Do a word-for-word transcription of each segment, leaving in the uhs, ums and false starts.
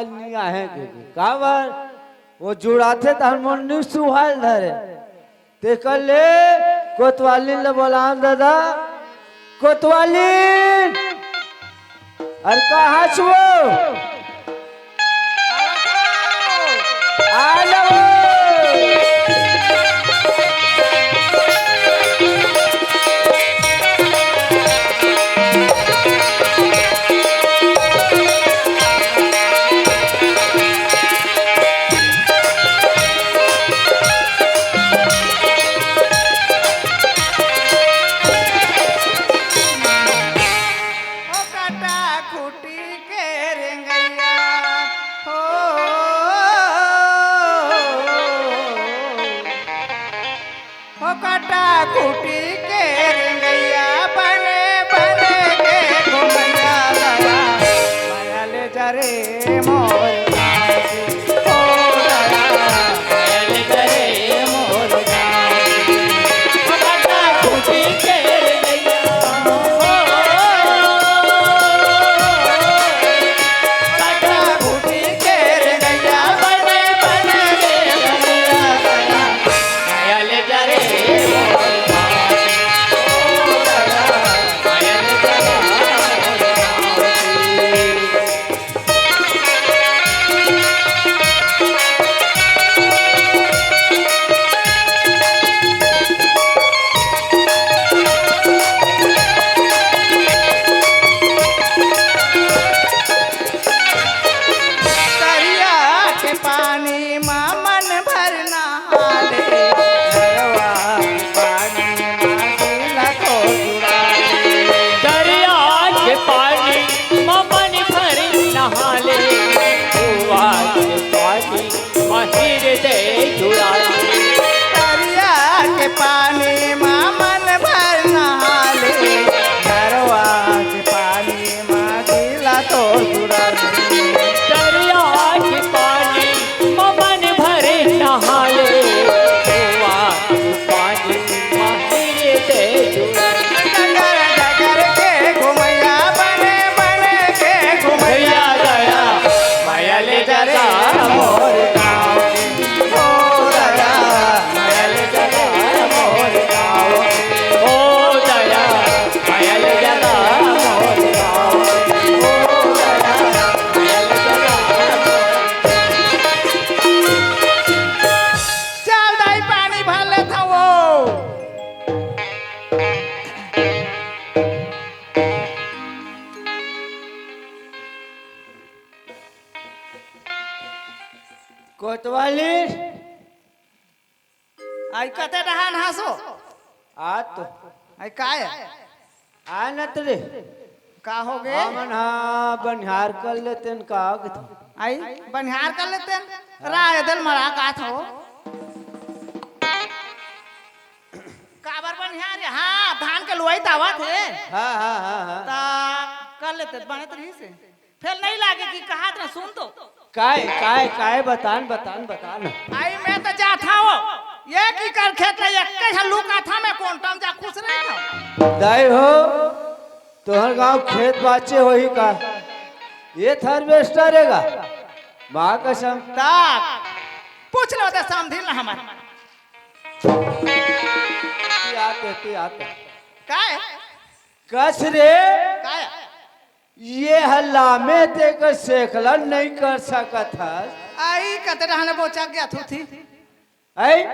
नइ आहे के, के। काबर? ओ जुड़ाथे तहन मोर नइ सुहाय ल धरे। तेकर ले कोतवालिन ल बोलान दादा। कोतवालिन! अरे कहाँ छो? आ जाओ। ओ काटा खूटी के रेंगइया, हो, ओ काटा खूटी के रेंगइया, बने बने के घुमइया दया, मया ले जा रे मोर। तरिया के पानी म मन भर नहाले, नरवा के पानी म गिला तो जुड़ाले। दरिया के पानी म मन भर नहाले, कुआँ के पानी म हृदय जुड़ाले। दरिया के पानी म मन भर नहाले, नरवा के पानी म गिला तो जुड़ाले। दरिया के पानी म मन भर नहाले, कुआँ के पानी म हृदय जुड़ाले। डगर डगर के घुमइया, बने बने के घुमइया दया, मया ले जा रे मोर गाँव के। ओ दया, मया ले जा रे मोर गाँव के। ओ दया, मया ले जा रे मोर गाँव के। ओ दया, मया ले जा रे मोर। चल दाई, पानी भर लेथव। कोतवाली। आई कते डहान हँसो? आ तो। आई काय? आ न त रे। का होगे? हमन हा बनिहार कर लेतेन का कथे? आई बनिहार कर लेतेन? राय दल मरा का थो? काबर बनिहार? हाँ, धान के लुआई त आवत हे। हाँ, हाँ, हाँ, हाँ। ता कर लेते, बनत रहिस हे। फेल नइ लागे कि कहत ना, सुन तो। काय, काय, काय बतान, बतान, बतान। आई मैं तो जात हँव, एक एकड़ खेत ला एक्के झन लुकात हँव मैं, कोंटा म जा खुश रहिथँव। दाई हो, तोहर गाँव खेत बाचे होही का? ये हार्वेस्टर हे गा? माँ कसम। ता पूछ लो त समधिन ला हमर। एती आत, एती आत। काय? कस रे? काय? ये हल्ला में तेकर सेखलन नइ कर सकत हस। आई कते रहने बोचा गया थू थी। आई?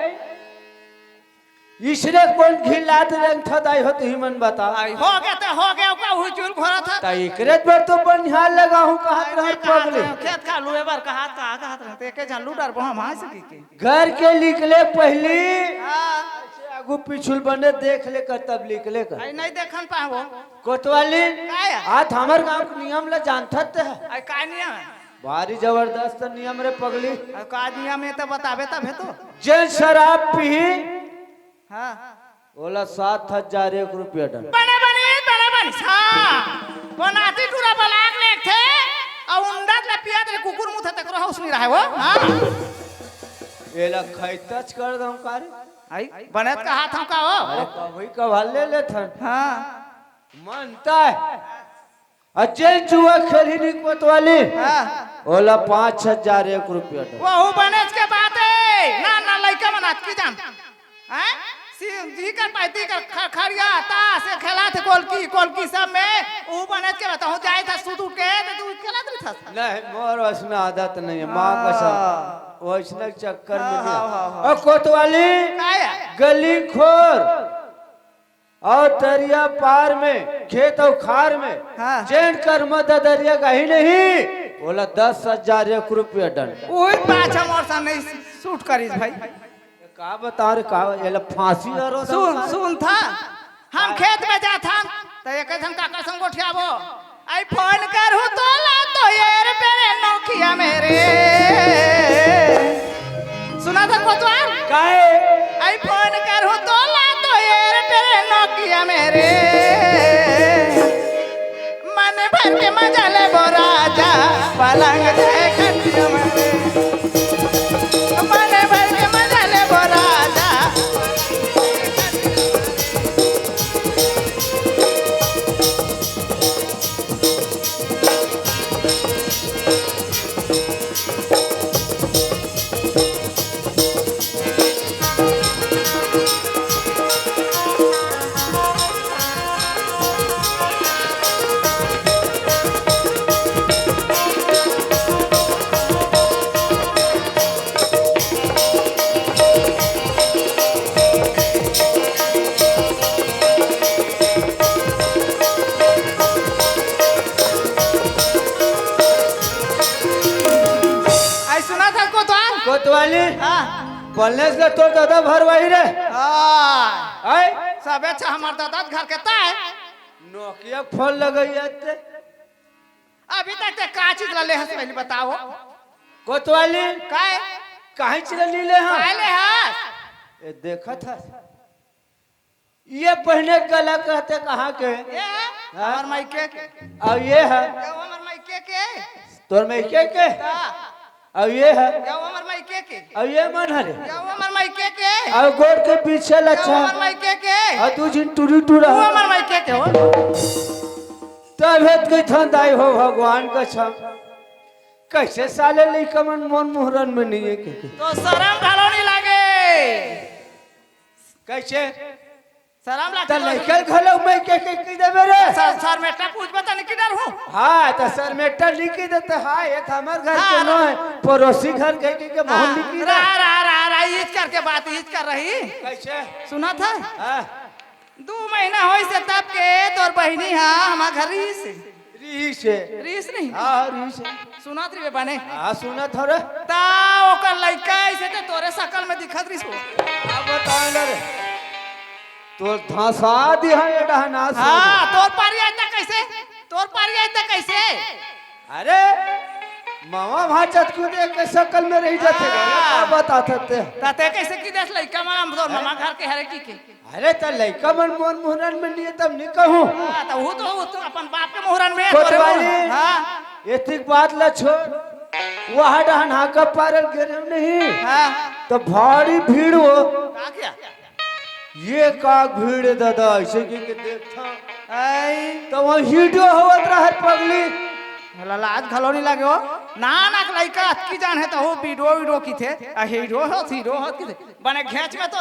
इसरे कोन घिल्लात रंग था दाई हो तुही मन बता। आई, होगे ते होगे, ओका हुई चुल घोरा था। ता एकरे बर तो बनिहार लगाहूँ कहत आई, रहत मैं कहत पगली। रहूँ, खेत खा लुए बर कहत, कहा कहत रहते, एके झन लूटर बोहा माँ से की के। घर के निकले पहली हाँ। आगू पिछुल बने देख ले कर तब निकले कर। आई नहीं देखन पावो। कोतवाली, काय? आज हमर गाँव के नियम ला जानथस ते ह। आई काय नियम हे? भारी जबरदस्त नियम रे पगली। आई का नियम हे त बताबे तब हे तो। जेन शराब पीही, हाँ। ओला सात हजार एक रुपया दंड। बने बने, बने बने, हाँ। वो नाती टूरा बलाक लेथे, अउ उंडत ले पियत रे कुकुर मुथे तकरो होश नहीं रहे वो, हाँ। एला खैतच कर दम का रे? आई, बनत कहा था का हो? अरे कभी कभार ले लेथन। हाँ। मनता है। अउ जेन जुआ खेलही नी कोतवाली, हाँ। ओला पाँच हजार एक रुपया दे। वहू बनेच के बात हे। ना, ना, लइका मन अतकी जान। हैं? सी-, जी कर पाती कर ख-, खड़िया, ताश, ये खेलथे, कोलकी, कोलकी सब में, ऊ बनेच के बताऊं, जाए था सुत उठ के, तो तू खेलत रही था। नहीं, मोर वइसने आदत नहीं हे, माँ कसम। हाँ। वइसने चक्कर में हाँ, नहीं। हाँ, हाँ, हाँ। अउ कोतवाली, काय हे? गली खोर, अउ तरिया पार में, खेत अउ खार में, हाँ। जेन कर म ददरिया गही नहीं, ओला दस हजार एक रुपया दंड। ओही पाछा मोर सामने सूट करिस भाई। का बता रे, का एला फांसी अरो सुन, दंड। सुन था, हम खेत में जाथन, त एक झन काकर संग गोठियाबो। आई फोन करहूँ तोला तो ये रे पेरे नोकिया मेरे। सुना था कोतवाल? काहे? आई फोन करहूँ तोला तो ये रे पेरे नोकिया मेरे। मन भर के मजा लेबो राजा, पलंग दे खटिया मेरे। मन भर के मजा लेबो राजा। आई सुना था कोतवाल? कोतवाली? हाँ। पलनेस ला तोर दादा भरवाही रे। हाँ। आय? सबे अच्छा हमार दादा घर के ताय। नोकिया फोन लगइया ते। अभी तक ते का चीज ला ले हस पहले बताओ। कोतवाली? काय? काहे चीज ला ली ले हाँ? काय ले हस? ए देखत हस। ये पहिने गला कहते कहाँ के? ये है? हाँ? हमार मायके के। अउ ये है? ये हमार मायके के। तोर मायके के? हाँ। अउ ये है? ये हमार मायके के। अउ ये मन हरे? ये हमार मायके के। अउ गोड़ के पीछे ये लच्छा। हमार मायके के। अउ दू झिन टूरी टूरा। वो हमार मायके के हो। तभे त कहिथन दाई हो भगवान कसम। कइसे साले लइका मन मोर मुहरन में नहीं हे के? तो सरम घलो नहीं लागे। कइसे? सरम त लागथे। लइका घलो मायके के कहि देबे रे। सर, सरमेटा पूछबे त नहीं कहि डरहूँ। हाँ, त सरमेटा नहीं कहि देते, हाँ, ये त हमर घर हाँ, के नो हे, पड़ोसी घर के, के, के हाँ, महूँ नहीं कहि रा, दे। रा, रा, रा, ईच करके बात, ईच कर रही। कइसे? सुनत हस? हाँ। दू महीना होइस हे तब के तोर बहिनी हा हमर घर रहिस। रिहिस हे। रिहिस नहीं? हाँ, रिहिस हे। सुनत रहिबे बने। हाँ, सुनत हँव रे। त ओकर लइका अइसे ते तोरे सकल में दिखत रहिस हो। अब बताओ ना रे। तोर धँसा दिहा ये डहना से। हाँ, तोर पारी आय त कइसे? तोर पारी आय त कइसे? अरे, मामा भांचा त खुद एक सकल में रहि जाथे, हाँ। का बतात हस ते? त ते कइसे कहि देस लइका मन, हम तोर मामा घर के हरे कहिके? अरे, त लइका मन मोर मुहरन में नहीं हे, तब नहीं कहूँ। हाँ, त वो तो, वो तो अपन बाप के मुहरन में हे, तोरे कोतवाली, मुहरन। हाँ। एतिक बात ला छोड़, वहाँ डहन हाका पारल गे रहेंव नहीं, हाँ। त भारी भीड़ हो। का किया? ये का भीड़ हे दादा, अइसे कहिके देखथँव। आई। त वहाँ हीडियो होवत रहय पगली। मोला लाज घलो नहीं लागे हो। नानक लइका अतकी जान हे त हो वीडियो वीडियो कहिथे। आ हीडियो हो, हीडियो हो कहिथे। बने घेंच में तो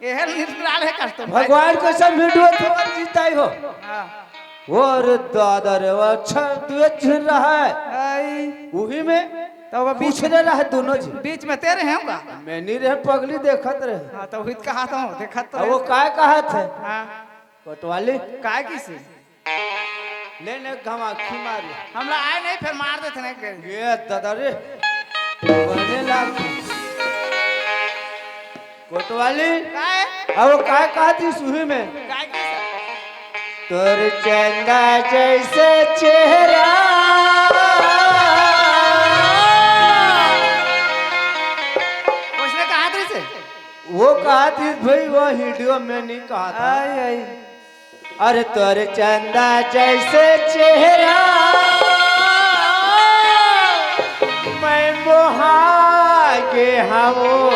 एहर निकलाल हे कस तो। भगवान कसम हीडियो होवत जिताई हो। हाँ। ओ रे दादा रे, वो अच्छा दुए झिन रहय। आई। उही में त वो बीच खुसरे रहय दूनों झिन। बीच में ते रहे हो का? मैं नहीं रहेंव, पगली देखत रहे। हाँ, त उही त कहाथँव, देखत तो अब वो रहे। काय कहाथे? हाँ। कोतवाली? काय कहिसे? ले ने घमाखी मार ले। हमला आय नहीं, फेर मार देथे नहीं के। ये दादा रे। बने लाग। कोतवाली? काय? अब वो काय कहाथे सुही में? काय कहिसे? तोर चंदा जइसे चेहरा। उसने कहा था इसे? वो कहाथे भाई, वो हीडियो में नहीं कहाथा। आई, आई। अरे तोर चंदा जइसे चेहरा, मैं मोहा गे हवँव।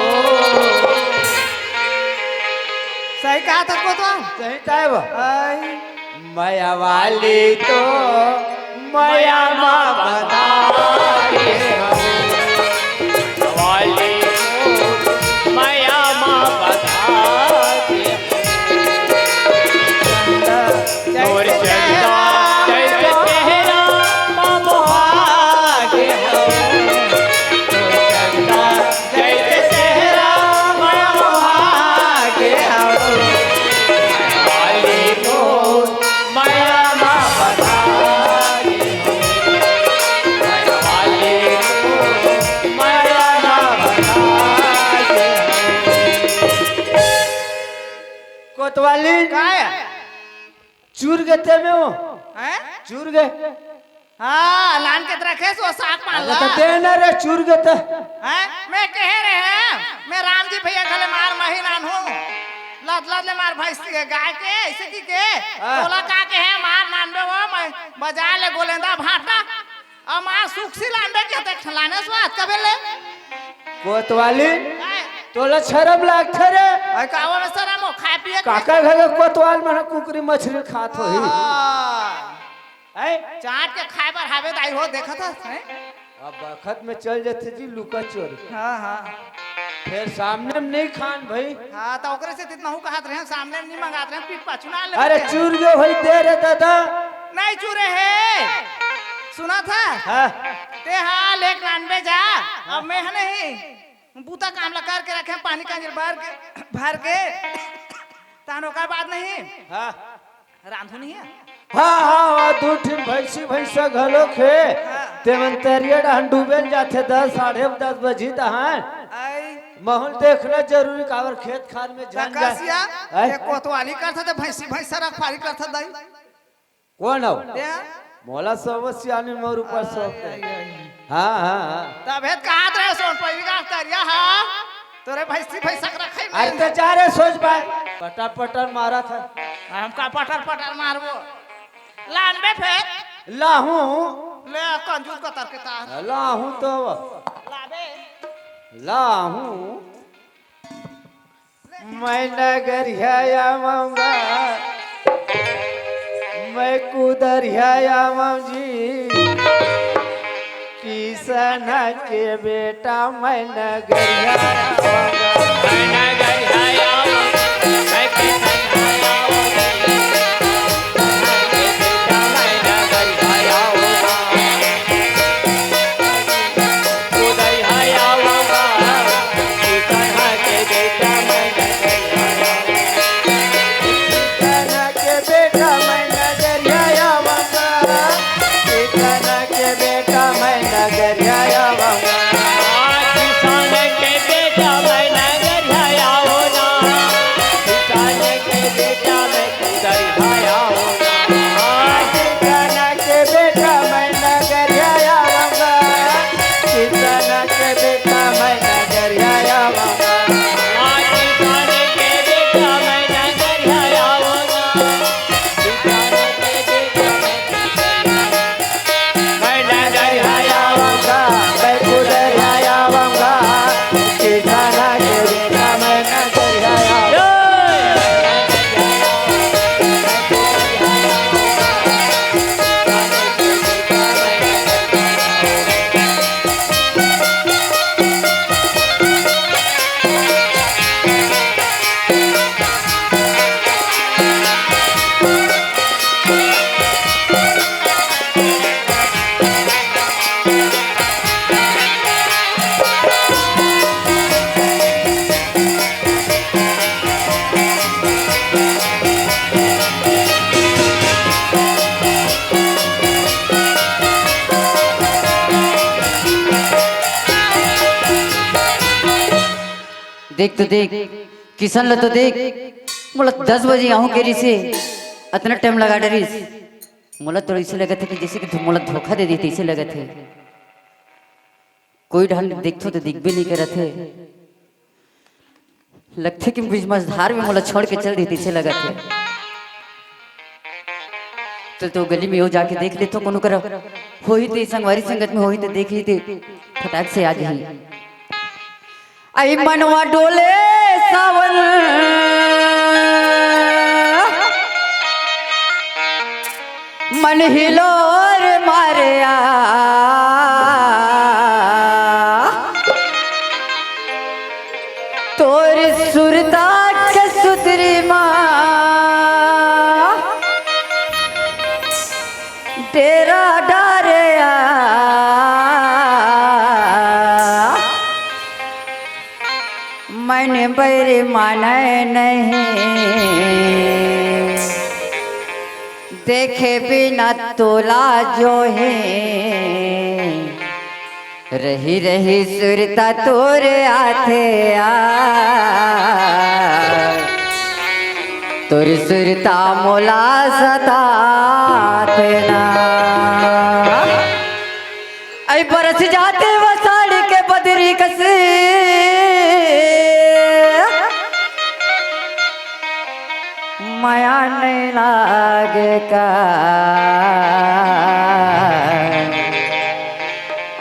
सही कहाथा कोतवाल। सही कहे वो। आई। मया वाली तो मया मा बता दे हव, वाली मया मा बता दे हव। तोर चंदा जैसे चेहरा मा मोहा गे हव, तोर चंदा जैसे चेहरा मा मोहा गे हव, वाली मोर मया मा बता दे हव, वाली मोर मया मा बता दे हव। कोतवाली। काय? चूर गे ते में वो। हैं? चूर गे। हाँ, लान के त रखेस वो साग मान अरे ला। तो दे ना रे, चूर गे ते। हैं? मैं कहे रहे हैं, मैं राम जी भैया घले मार मही लानहूँ। लद लद ले मार भैंस के, गाय के, ऐसे की के। हाँ। तोला का कहे मार नानबे वो, मैं बजा ले गोलेंदा भाटा। अब मार सुख सी लानबे के देख लाने स्वाद कबे ले। कोतवाली, काय? तोला शरम लागथे रे? अरे कावा में शरम हो, खाए पिए के? काकर घर के कोतवाल मन कुकरी मछरी खात होही। हाँ। हैं? चाट के खाए बर हावे दाई हो, देखत हस, हैं? अब बखत में चल जाथे जी लुका चोरी। हाँ, हाँ। फिर सामने में नहीं खान भाई। हाँ, तो ओकरे से तितना हूँ कहत रहे, सामने में नहीं मंगात रहे, पीठ पाछू ना ले अरे बचे। चूर गे होई दे रे दादा। नहीं चूरे हे। सुना था? हाँ। ते हा लेक नानबे जा, अब मैं ह नहीं। बूता काम ला करके रखे, पानी कांजल भर के, भर के। तान ओकर बाद नहीं। हाँ। रांधू नहीं है? हाँ, हाँ, हाँ, दू ठिन भैंसी भैंसा घलोक हे। हाँ। तेमन तरिया डहन डूबे ल जाथे दस, साढ़े दस बजी तहान। आई। महूँ ल देखना जरूरी, काबर खेत खार में झन जाए। तकसिया, आय? ये कोतवाली करथा त भैंसी भैंसा रखवाली करथा दाई। कोन हो? ते हा? मोला सब सियानी मोर ऊपर सब। आई, आई, आई। हाँ, हाँ, हाँ। तभे त कहत रहे सोन पहिली का तरिया हा। तोरे भैंसी भैंसा के रखे अरे नहीं। तो जा रे सोच भाई। पटर पटर मारत हे। हम का पटर पटर मारबो? लानबे फेर। लाहूँ। ले कंजूस कतर के तार। लाहूँ तो। लाबे। लाहूँ। मैं नगरिया आवांगा, मैं कुदरिया आवां जी, किसन के बेटा मैं नगरिया आवांगा। मैं नगरिया आवांगा, मैं किसन आवांगा। देख तो देख, किसन ल तो देख, मोला दस बजे आहूं के रिसे, अतना टाइम लगा डरिस। मोला तो अइसे लगत हे कि जइसे कि धो-, मोला धोखा दे दिस, तइसे लगत हे। कोई ढंग देखथों तो दिखबे नइ करत हे। लगथे कि बीच मझधार में मोला छोड़ के चल दिस, तइसे लगत हे। चल तो गली में ओ जाके देख लेथों, कोनो करा होही ते संगवारी संगत में होही ते देख लेते, फटाक से आ जाही। आई मनवा डोले सावन, मन हिलोर मारया तोर सुरता के सुतरी मा डेरा डारया। मन बैरी माने नहीं, देखे बिना तोला जो है। रही रही सुरता तोर आथे आ, तोर सुरता मोला सताथे ना। ऐ बरस जाथे वो साड़ी के बदरी कस, मया नहीं लागे का।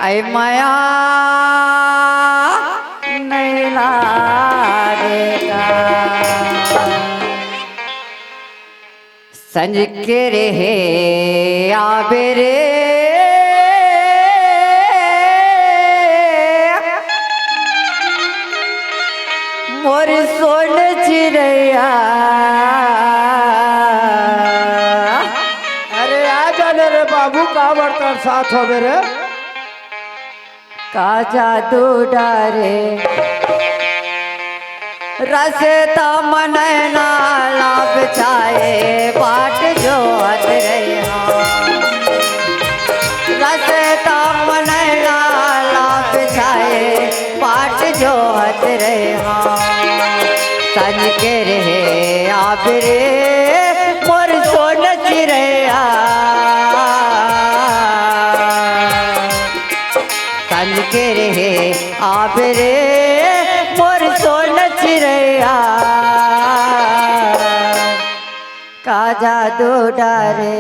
ऐ मया नहीं लागे का। संज के रहे आबे रे मोर सोन चिरैया। अरे आ जाने रे बाबू, का बर्तन साथ होबे रे। का जादू डारे रस्ता म नैना लाभ छाए बाट जोहत रहे हाँ। रस्ता म नैना लाभ छाए बाट जोहत रहे हाँ। संज के रहे आबे रे मोर सोन चिरैया। संज के रहे आबे रे मोर सोन चिरैया। का जादू डारे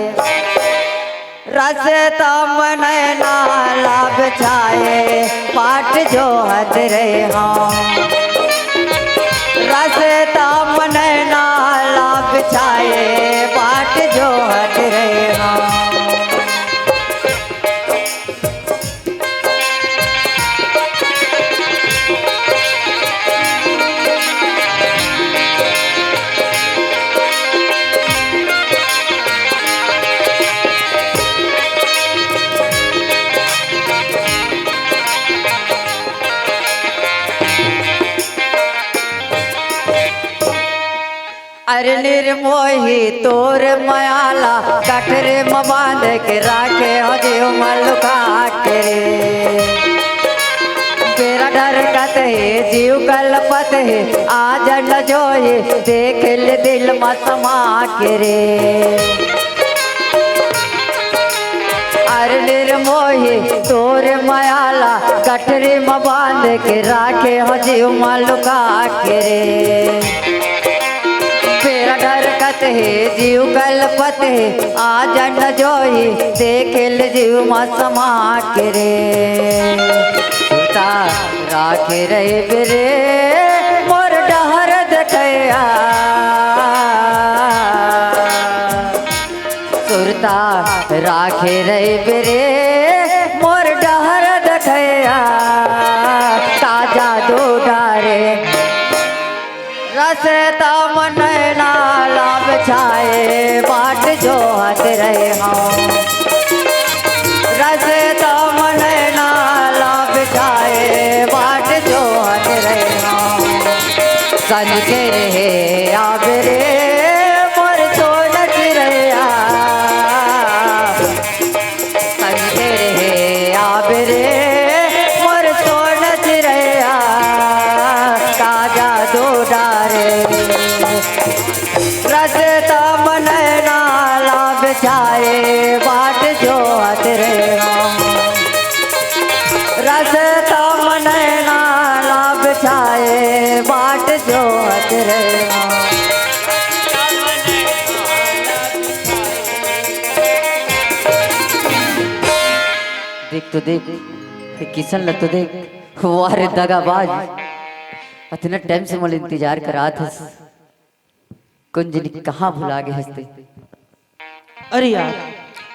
रस्ता म नैना लाभ छाए बाट जोहत रहे हाँ। रस्ता म नैना लाभ छाए बाट जोहत रहे हाँ। अरे निर्मोही तोर मयाला गठरी म बांध के राखे हो जीव म लुका के रे। बेरा डरकत हे जीव कलपत हे, आ जन जोही देख ले दिल म समा के रे। अरे निर्मोही तोर मयाला गठरी म बांध के राखे हो जीव म लुका के रे। बेरा डरकत हे जीव कलपत हे, आ जन जोही देख ले जीव म समा के रे। सुरता राखे रहिबे रे मोर डहर देखैया। सुरता राखे रहिबे रे मोर डहर देखैया। का जादू डारे रस्ता म नैना लाभ छाए बाट जोहत रहे हाँ। रस्ता म नैना लाभ छाए बाट जोहत रहे हाँ। संज के रहे आबे रे मोर सोन चिरैया। संज के रहे आबे रे मोर सोन चिरैया। का जादू डारे रस्ता म नैना लाभ छाए बाट जोहत रहे हाँ। रस्ता म नैना लाभ छाए बाट जोहत रहे हाँ। देख तो देख, ये किशन ल तो देख, वाह रे दगाबाज, अतना टाइम से मोला इंतजार करात हस, कोन जनी कहाँ भुला गे हस ते। अरे यार,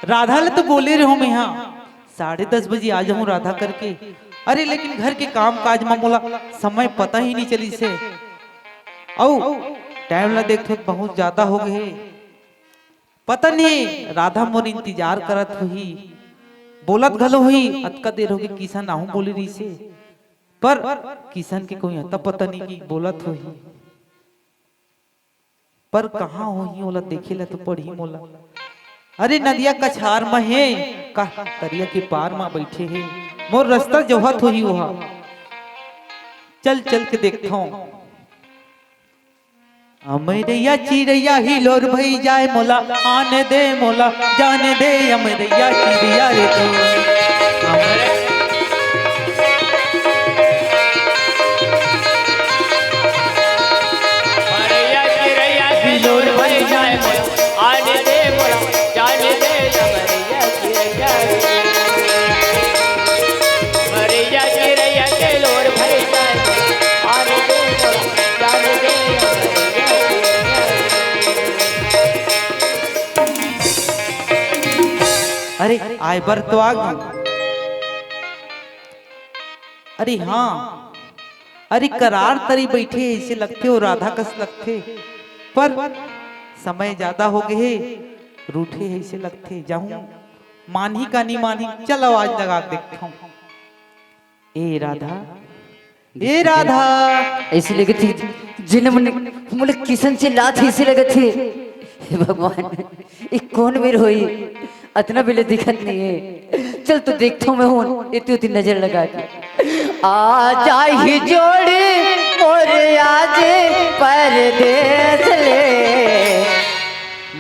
राधा ले तो बोले रहे हो मैं, हाँ, साढ़े दस बजे आ जाऊं राधा करके। अरे, लेकिन घर के काम काज म मोला समय पता ही नहीं चलिस हे। अउ टाइम ला देखथों त बहुत ज्यादा हो गए हे। पता नहीं राधा मोर इंतजार करत होही, बोलत घलो होही, अतका देर होगे किसन आहूं बोले रहिसे, पर किसन के कोई अता पता नहीं कि बोलत होही, पर कहाँ होही ओला देखे ला तो पड़ही मोला। अरे नदिया कछार म हे, का तरिया के पार म बइठे हे, मोर रस्ता जोहत होही ओहा। चल चल के देखथों। अमरैया चिरैया हिलोर भई जाए मोला, आने दे मोला, जाने दे अमरैया चिरैया रे तू। अमर- अमरैया चिरैया हिलोर भई जाए मोला, आने दे मोला, जाने दे अमरैया चिरैया रे तू। अमरैया चिरैया हिलोर भई जाए मोला, आने दे मोला, जाने दे अमरैया चिरैया रे तू। अरे आय बर तो आ गई। अरे हाँ, अरे करार तरी बइठे हे अइसे लगथे, अउ राधा कस लगथे, पर समय ज्यादा हो गए हे, रूठे हे अइसे लगथे। जाहूं मानही का नहीं मानही, चल आवाज लगा के देखथों। ए राधा, ए राधा। अइसे लगथे जेन मन मोला किसन चिल्लात हे, अइसे लगथे हे भगवान, ये कोन मेर होही? अतना बेले दिखत नहीं हे। चल तो देखथों मैं हूं, एती ओती नजर लगा के। आ जाही जोड़ी मोर आज परदेस ले,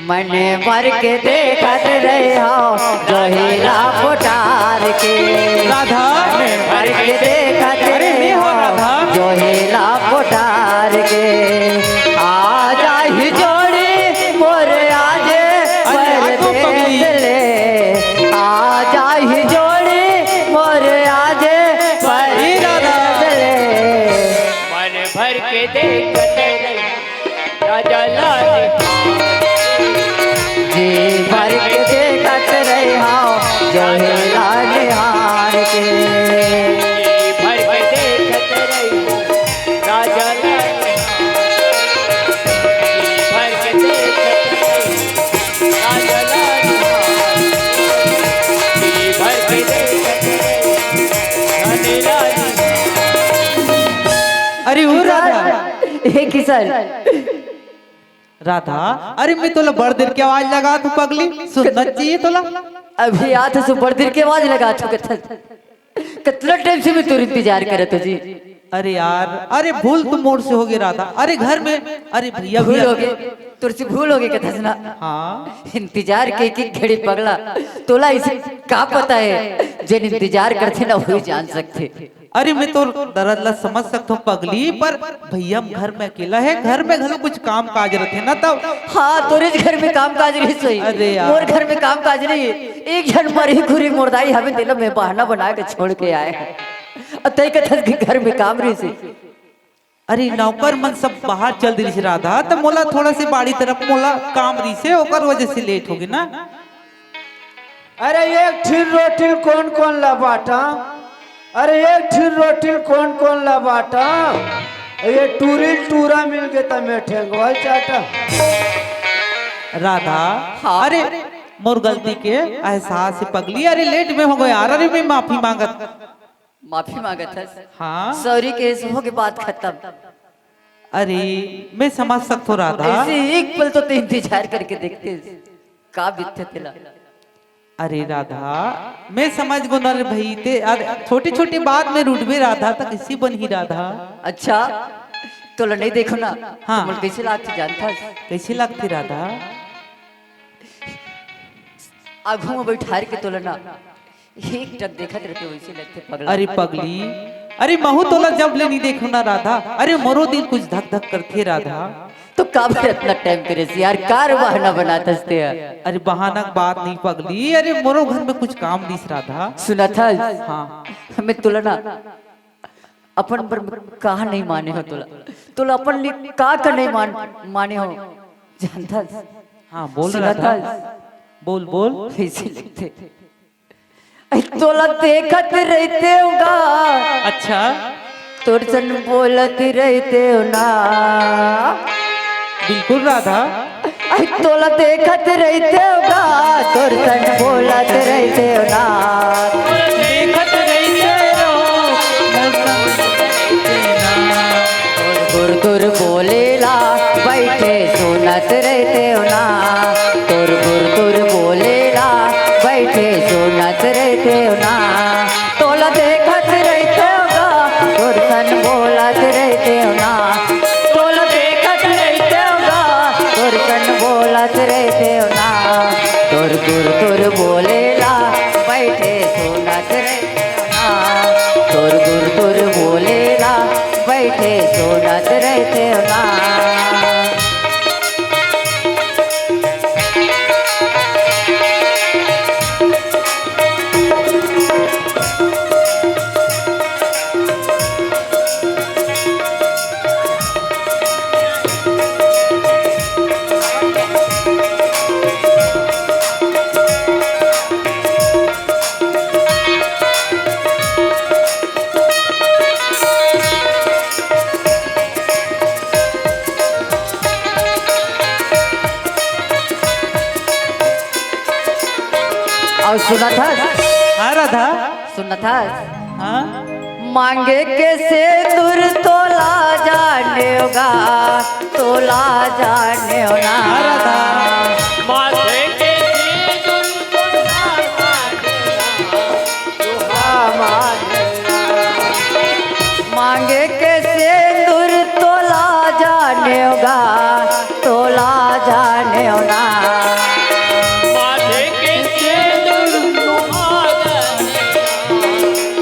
मन भर के देखत रहे हो जोहिला पोटार के। राधा। मन भर के देखत अरे, रहे नहीं हो हो राधा। जोहिला पोटार के। आ जाही जोड़ी मोर आज अरे, आ तो परदेस पगली। ले, आ जाही जोड़ी मोर आज ए राधा। परदेस ले। मन भर के देखत रही राजा लाल। जी भर के देखत रहे हो जोहिला निहार के। जी भर के देखत रही राजा लाल। जी भर के देखत रही राजा लाल। जी भर के देखत रही राजा लाल। अरे ओ राधा। हे किसन, राधा, अरे मैं तोला बड़ देर के आवाज लगात हूं पगली, सुनना चाहिए तोला। अभी आत हस बड़ देर के आवाज लगात हस कथस। कतना टाइम से मैं तोर इंतजार करत हूं जी। अरे यार, अरे भूल तो मोर से हो गई राधा। अरे घर में, अरे भैया भी भूल आ- हो गई, तोर से भूल हो गई कथस ना। हाँ। इंतजार के एक एक घड़ी पगला, तोला इसे का पता हे, जेन इंतजार करथे ना वही जान सकथे। अरे मैं तोर दरद ला समझ सकथों पगली, पर भैया घर में अकेला हे, घर में घलो कुछ काम काज रथे ना तब। हाँ, तोरेच घर में काम काज रहिस होही। अरे यार। मोर घर में काम काज नहीं हे। एक झन मरही खुरही मोर दाई हवे, तेला मैं बहाना बना के छोड़ के आए हंव। अउ तैं कथस कि घर में काम रहिस होही। अरे नौकर मन सब बाहर चल दिस राधा, त मोला थोड़ा से बाड़ी तरफ मोला काम रहिस हे, ओकर वजह से लेट हो गए ना। अरे एक ठिन रोटी कोन कोन ला बांटा? अरे एक ठिन रोटी कोन कोन ला बांटा? ये टूरी टूरा मिल गए त मैं ठेंगवा चाटा। राधा, हाँ। अरे मोर गलती के एहसास हे पगली, अरे लेट में हो गए यार, अरे मैं माफी मांगत। माफी मांगत हस। हाँ। सॉरी के हो के बात खत्म। अरे मैं समझ सकथों राधा। ऐसे एक पल तो तैं इंतजार करके देखते, का बीतथे तेला। अरे राधा, मैं समझ गो ना रे भाई, ते अरे छोटी छोटी बात में रूठबे राधा, त कइसे बनही राधा? अच्छा, तोला नहीं देखो ना, हाँ। तो मोला कैसे लागथे जानथस? कइसे लागथे राधा? आगू में बैठार के तोला ना एक टक देखत रहते, वैसे लगथे पगला। अरे पगली, अरे महू तोला जब ले नहीं देखो ना राधा, अरे मोरो दिल कुछ धक धक करथे राधा। तो काबर इतना टाइम करे से यार, कार बहाना बनात हस ते यार। अरे बहाना के बात नहीं पगली, अरे मोरो घर में कुछ काम दिस राधा। सुनथस? हाँ। मैं तोला ना अपन बर का नहीं माने हंव तोला, तोला अपन लिए का का नहीं मान माने हंव जानथस? हाँ बोल राधा। सुनथस? बोल, बोल। ऐसे लगथे। "ऐ तोला देखत रहितेंव गा।" अच्छा। "तोर सन बोलत रहितेंव ना।" बिल्कुल राधा। "ऐ तोला देखत रहितेंव गा, तोर सन बोलत रहितेंव ना।" देखत रहितेंव ना। तोर गुर गुर बोले ला, बइठे सुनत रहितेंव ना। तोर गुर गुर बोले ला, बइठे सुनत रहितेंव ना। तोला देखत रहितेंव गा, तोर सन बोलत रहितेंव ना। तोला देखत रहितेंव गा, तोर सन बोलत रहितेंव ना। तोर गुर गुर बोले ला, बइठे सुनत रहितेंव ना। तोर गुर गुर बोले ला, बइठे सुनत रहितेंव ना। अउ सुनत हस? हाँ राधा। सुनत हस? हाँ। मांगे के सेंदूर तोला जानेंव गा, तोला जानेंव ना। हाँ राधा। मांगे के सेंदूर तोला जानेंव गा, तोला जानेंव ना। मांगे के सेंदूर तोला जानेंव गा, तोला जानेंव ना। माथे के सेंदूर तोला जानेंव ना,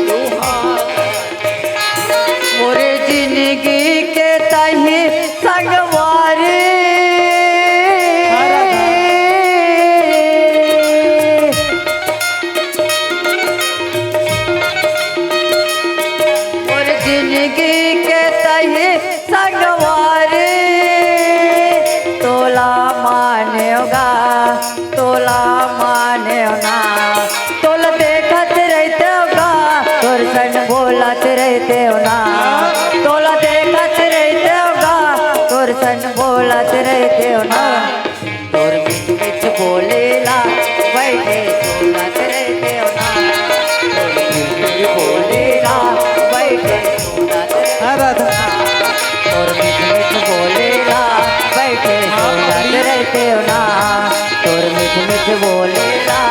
तोला। मोरे जिनगी के तही संगवारी। मोर जिनगी के तही संगवारी, तोला मानेंव गा, तोला मानेंव ना। तोला देखत रहितेंव गा, तोर सन बोलत रहितेंव ना। तोला देखत रहितेंव गा, तोर सन बोलत रहितेंव ना। तोर मीठ मीठ बोले ला, बइठे सुनत रहितेंव ना। तोर मीठ मीठ बोले ला, बइठे सुनत रहितेंव ना। तोर मीठ मीठ बोले ला, बइठे सुनत रहितेंव ना। तोर मीठ मीठ बोले ला।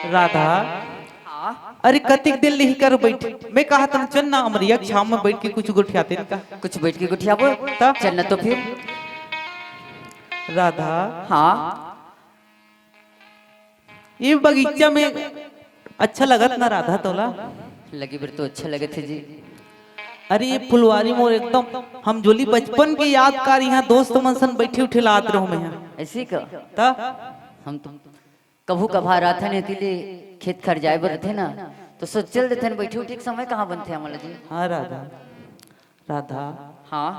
राधा, हाँ। अरे कतिक देर ले इही कर बइठ, मैं कहत हंव चल ना अमरिया के छांव में बइठ के कुछ गोठियातेन का। कुछ बइठ के गोठियाबो? त? चल ना तो फिर। राधा। हाँ। ये बगीचा में अच्छा लगत ना राधा तोला? लगे बर तो अच्छा लगत हे जी। अरे ये फुलवारी मोर एकदम हम जोली बचपन के यादगार, इहाँ दोस्त मन सन बइठे उठे ला आत रहूं मैं इहाँ। ऐसे का? त? हम तो कभू कभार आथन एती ले खेत खार जाए बर रथे ना, तो सोच चल देथन, बइठे उठे के समय कहाँ बनथे हमला जी। हाँ राधा, राधा। हाँ।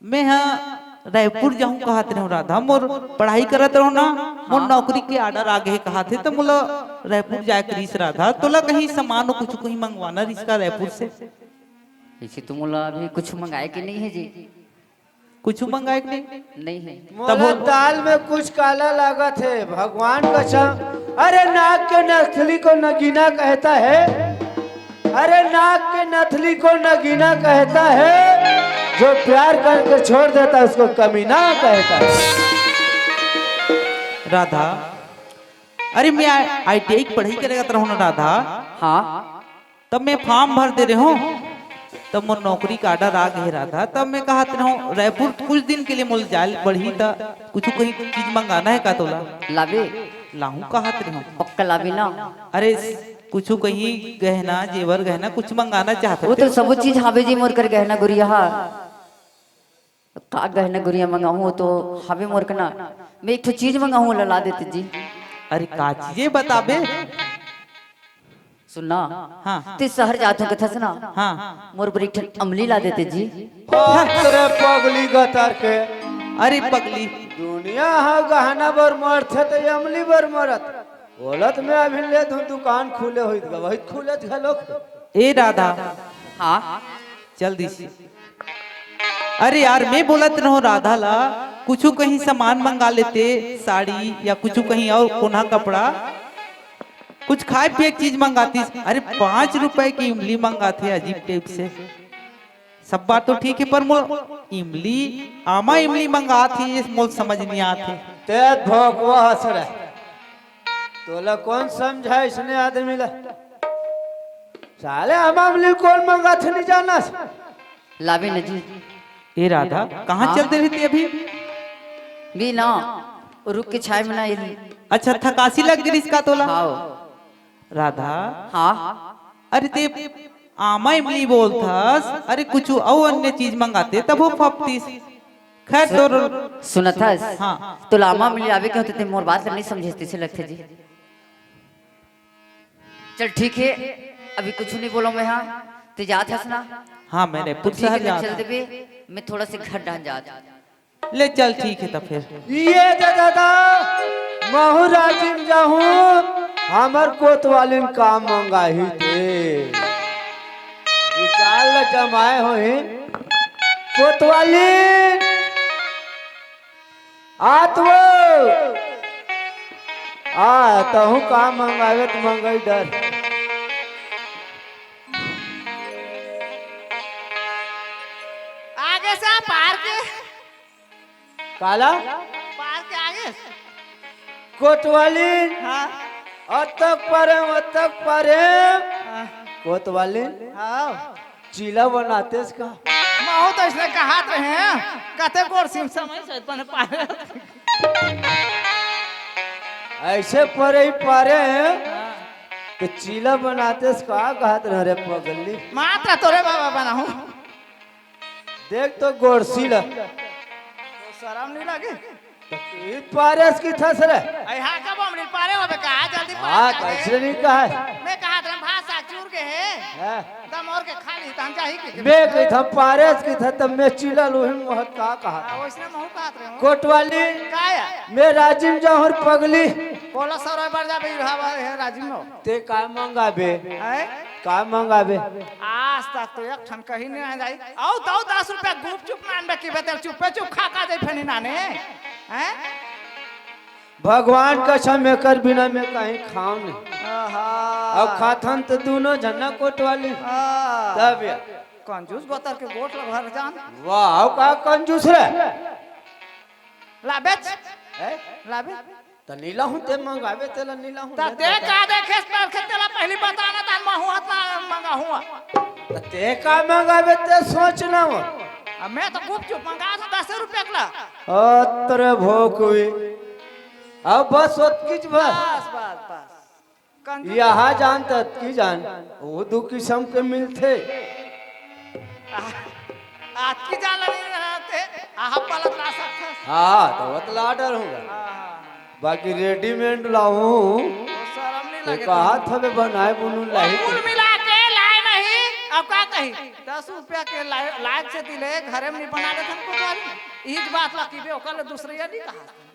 मैं हा रायपुर जाहूँ कहत रहूँ राधा, मोर पढ़ाई करत रहूँ ना, मोर हाँ। नौकरी के order आ गे हे कहत हे, त मोला रायपुर जाए के रिहिस राधा, तोला कहीं सामान कुछ कहीं मंगवाना रिहिस का रायपुर से? ऐसे तो मोला अभी कुछ मंगाए के नहीं है जी। कुछ मंगाए के नहीं? नहीं है। मोला तब वो दाल में कुछ काला लागत हे, भगवान कसम। अरे नाक के नथली को नगीना कहता है, अरे नाक के नथली को नगीना कहता है, जो प्यार करके छोड़ देता है उसको कमीना कहता है। राधा, अरे मैं आई टी आई की पढ़ाई करे जात रहूं ना राधा। हाँ। तब मैं form भर दे रहूं, तब मोर नौकरी का order आ गे राधा। तब मैं कहत रहूं रायपुर कुछ दिन के लिए मोला जाए पड़ही, त कुछ कहीं चीज मंगाना है का तोला? लाबे? लाहूं कहत रहूं। पक्का लाबे ना? अरे कुछ कहीं गहना जेवर गहना कुछ मंगाना चाहत वो तो हूं। सब चीज हावे जी मोर कर गहना गुरिया हा। का गहना गुरिया मंगाहूं तो हावे मोर कना। मैं एक ठो चीज मंगाहूं ला, ला देते जी। अरे का चीजे बताबे? सुन ना। हाँ। ते शहर जात हो कथस ना। हाँ। मोर बर एक ठन अमली ला देते जी। बाप रे पगली गतर के। अरे पगली। दुनिया ह गहना बर मरथे त अमली बर मरत। बोलत मैं अभी ले दूं, दुकान खुले होई त वही खुले घलोक। ए राधा। हाँ। जल्दी से। अरे यार, मैं बोलत रहूं राधा ला, कुछु कहीं सामान मंगा लेते, साड़ी या कुछु कहीं और कोन्हा कपड़ा, कुछ खाए पिए के चीज मंगातीस। अरे, पाँच रुपए की इमली मंगाथे, अजीब टाइप से। सब बात तो ठीक है, पर मोर इमली, आमा इमली मंगाथे, ये मोर समझ नहीं आथे। ते भोकवा हंस रहे, तोला कौन समझा इसने आदमी ला? साले आमा इमली कौन मंगाथे नहीं जानस? लावे न जी। ए राधा, कहाँ हाँ। चल दे रही थी अभी? भी ना, रुक के छाय में ना ये। अच्छा, थकासी लग गई इसका तोला? हाँ। राधा। हाँ। अरे ते आमा इमली बोलथस, अरे कुछ अउ अन्य चीज मंगाते तब वो फपतीस। खैर तो सुनथस? हाँ। तो लामा मिली आवे के होते ते मोर बात ला नहीं समझे, तैसे लगथे जी। चल ठीक है, अभी कुछ नहीं बोलो मैं, हाँ। ते जात हस ना? हाँ, मैं तो रायपुर ठीक शहर है, जात चल हूँ। देबे, मैं थोड़ा से घर डाहन जात। ले चल, ठीक है तो फिर। ये दे दादा, महू राजिम जाहूँ, हमर कोतवालिन का मंगाही ते। विचार ल जमाए होही। कोतवालिन, आ तो आ, तहूँ का मंगावे त मंगई डर। आगे से आप पार के। काला? पार के आगे। कोतवालिन। हाँ। अतक पारे, अतक पारे। हाँ। कोतवालिन। हाँ। चीला बनातेस का? महू तो इसने कहात रहे हैं, कते गोड़ सिम समय से बन पाए। ऐसे परे ही पारे हैं, हाँ। तो चीला बनातेस का कहत रहे रे पगली? मात्र तोरे बाबा बनाहूँ। देख तो गोड़सी ला। तो शरम नहीं लगे? तो तू ही पारेस की थस रे। अरे हाँ, कब हमने पारे होबे का? जल्दी पारे हाँ, कर दे। कैसे नहीं कहा है? मैं कहा था, भात साग चूर के है। हाँ। तम और के खा ली, तम चाही की। मैं कही था पारेस की था, तब मैं चिल्ला लूही मोहत का कहा था। हाँ, वैसने महू कहत रहे हो। कोटवाली। का या? मैं राजिम जाहूँ पगली। बोला सौ रुपये बढ़ जा भाई, हाँ, भाई, है राजिम हो। ते का मंगाबे? हैं? का मंगाबे? आज तक तो एक ठन कहीं नहीं आ जाई। आओ, दो दस रुपया गुपचुप नानबे की बेतल, चुप्पे चुप खा का जाई फनी नाने। हैं? भगवान कसम, एकर बिना मैं कहीं खाओ नहीं। आहा। अब खाथन तो दोनों झन्ना कोटवाली। हाँ। तब या। कंजूस गोतर के गोठ ल भर जान। वाह, का कंजूस रे? लाबेच। हैं? लाबे। त नीला हूँ ते मंगावे, तेला नीला हूँ त ते का देखे, तेला पहली बताना, त महू हाथ ना मंगा हुआ। त ते का मंगावे, ते सोच ना हो। अब मैं तो गुपचुप मंगा तो दस रुपया के ला। अतरे भोकुई। अब बस ओतकीच बस। बस, बस, बस। कंजूस। यहाँ जान ततकी जान, वो दू किस्म के मिलथे। आ-, आतकी जान नहीं रहते, आहा पालत ला सकथस। हाँ, तो वो तो ला डर हूँ। हाँ, हाँ, हाँ। बाकी रेडीमेड लाऊं, वो शरम नहीं तो लगे कहा तुम। था बे बनाए बुनू वो लाही कुल के। मिला के लाए नहीं, अब का कही? दस रुपया के लाए, लायक से दिले, घरे में नहीं बना लेते हमको तो। इस बात ला की बे, ओकर ले दूसरे या नहीं कहा।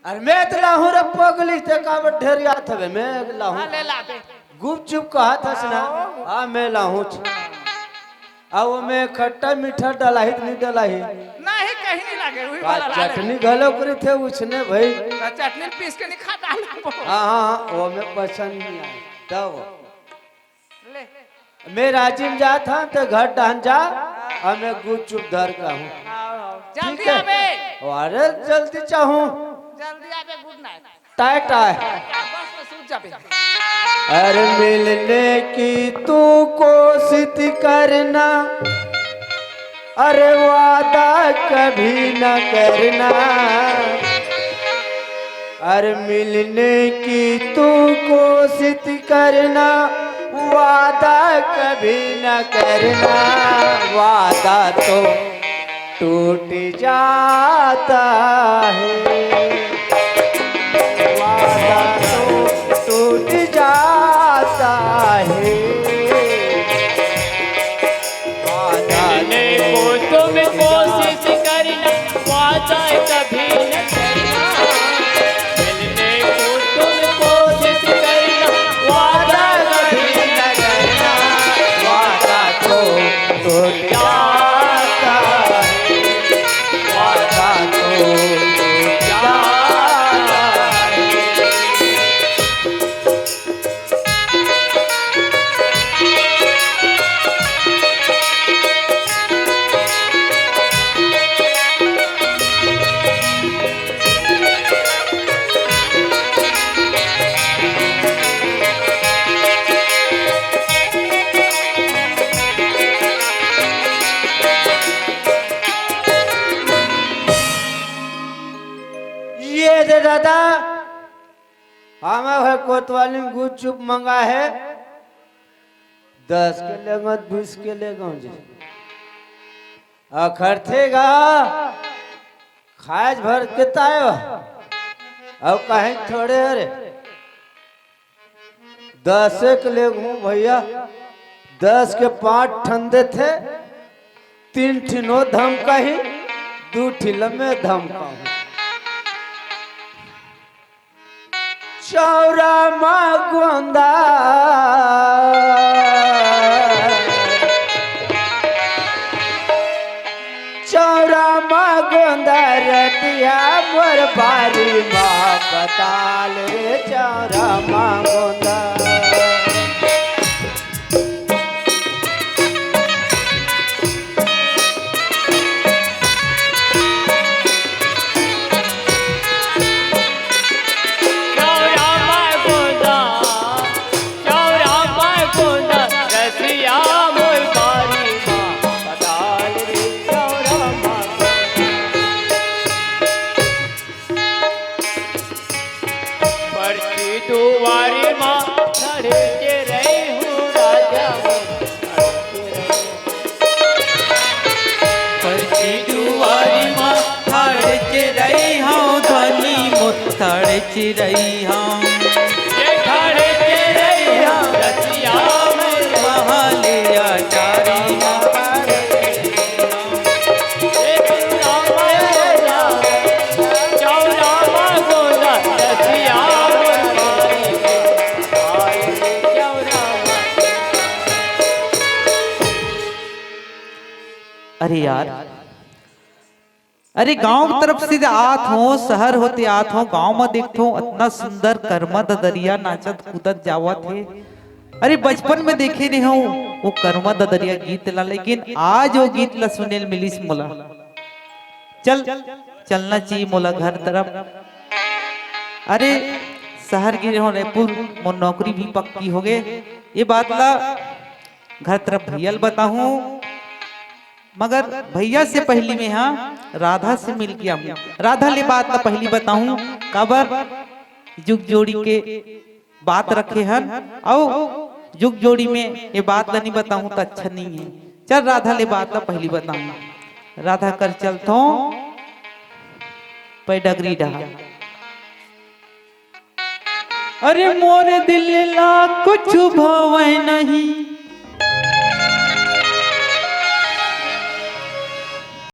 अरे मैं तो लाहूं रे पगली, ते का बर ढेरियात हवे, मैं लाहूं। हाँ, ले ला बे। गुपचुप कहा था ना, आओ। हाँ, मैं लाहूं। आ, वो में खट्टा मीठा डलाही त नहीं डलाही? नहीं, कहीं नहीं लागे, वही का वाला ला ले। चटनी घलो करी थे उसने भाई। तो चटनी पीस के नहीं खाता लोग। हाँ, हाँ, हाँ, वो में पसंद नहीं आए। तब ले। मैं राजिम जात हूँ, तो घर डहन जा, और मैं गुपचुप धर का हूँ। आओ, आओ। ठीक जल्दी है? आबे। अरे, जल्दी चाहूँ। जल्दी आबे, गुड नाइट। टाय, टाय। बस में सूत जाबे। अरे, मिलने की तू कोशिश करना, अरे, वादा कभी न करना। अरे, मिलने की तू कोशिश करना, वादा कभी न करना। वादा तो टूट जाता है, वादा तो टूट जाता है। दे दादा, हमें है कोतवाली गुपचुप मंगा है, दस के लेगो, बीस के लेगो जी। अखरथे गा, खाए भर के तायो, अउ कहीं थोड़े रे। दस एक लेगो भैया, दस के पाँच ठन देथे, तीन ठिन ओ धमकाही, दू ठिन ल मैं धमकाहूँ। चौरा मा गोंदा, चौरा मा गोंदा रतिया मोर बारी मा पताल रे, चौरा मा गोंदा। परती दुवारी मा खड़े के रही हूँ राजा मोर, खड़े के रही हूँ। परती दुवारी मा खड़े के रही हूँ, धनी मोर खड़े के रही हूँ। ये खड़े के रही हूँ, रतिया मोर महलिया चारी मा। अरे यार, अरे गांव की तरफ से आत हो, शहर होते आत हो, गांव में देखत हो अतना सुंदर करमा ददरिया नाचत कूदत जावत हे। अरे बचपन में देखे नहीं हो वो करमा ददरिया गीत ला, लेकिन आज वो गीत ला सुने ल मिलिस मोला। चल, चलना चाहिए मोला घर तरफ। अरे शहर गे रहो रायपुर, मोर नौकरी भी पक्की हो गे। ये बात ला घर तरफ भैया ल बताहूँ, मगर भैया से पहली मैं हा राधा से मिल के आहूँ। राधा ले बात ला पहली बताहूँ, काबर जुग जोड़ी के बात रखे हन, अउ जुग जोड़ी में ये बात ला नहीं बताहूँ त अच्छा नहीं है। चल राधा ले बात ला पहली बताहूँ। राधा कर चलथों पैडगरी डहा। अरे मोर दिल ला कुछ भावे नहीं,